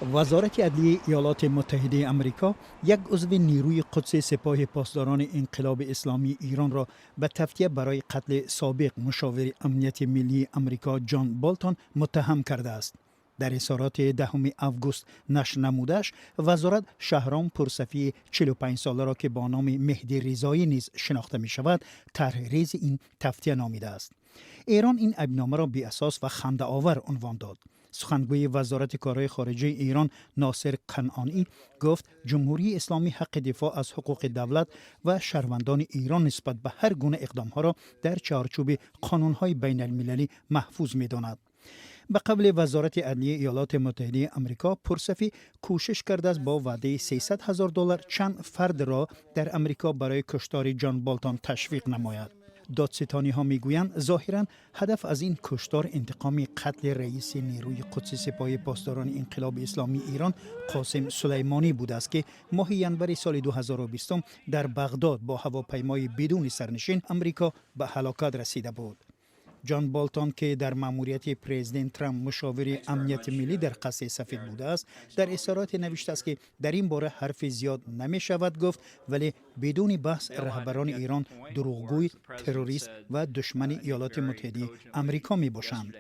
Вазорати адлияи Иёлоти Муттаҳидаи Амрико як узви нерӯи Қудси Сипоҳи Посдорони Инқилоби Исломии Эронро ба тавтия барои қатли собиқ мушовири амнияти миллии Амрико Ҷон Болтон муттаҳам кардааст. Дар изҳороти 10 август нашр намудааш, вазорат Шаҳром Пурсафии 45-соларо, ки бо номи Меҳдӣ Ризоӣ низ шинохта мешавад, тарҳрези ин тавтия номидааст. Эрон ин айбномаро беасос ва хандаовар унвон дод. Сухангӯи Вазорати корҳои хориҷаи Эрон Носир Канъонӣ гуфт, Ҷумҳурии Исломӣ ҳаққи дифоъ аз ҳуқуқи давлат ва шаҳрвандони Эрон нисбат ба ҳар гуна иқдомҳоро дар чаҳорчӯби қонунҳои байналмилалӣ маҳфуз медонад. Ба қавли Вазорати адлияи Иёлоти Муттаҳидаи Амрико, Пурсафӣ кӯшиш кардааст бо ваъдаи 300 ҳазор доллар чанд фардро дар Амрико барои куштори Ҷон Болтон ташвиқ намояд. Додситониҳо мегӯянд, зоҳиран ҳадаф аз ин куштор интиқоми қатли раиси нерӯи Қудси Сипоҳи Посдорони Инқилоби Исломии Эрон Қосим Сулаймонӣ будааст, ки моҳи январи соли 2020 дар Бағдод бо ҳавопаймои бидуни сарнишин Амрико ба ҳалокат расида буд. Ҷон Болтон, ки дар маъмурияти президент Трамп мушовири амнияти миллӣ дар Қасри Сафед будааст, дар изҳороте навиштааст, ки дар ин бора ҳарфи зиёд намешавад гуфт, вале бидуни баҳс раҳбарони Эрон дурӯғгӯй, террорист ва душмани Иёлоти Муттаҳидаи Амрико мебошанд.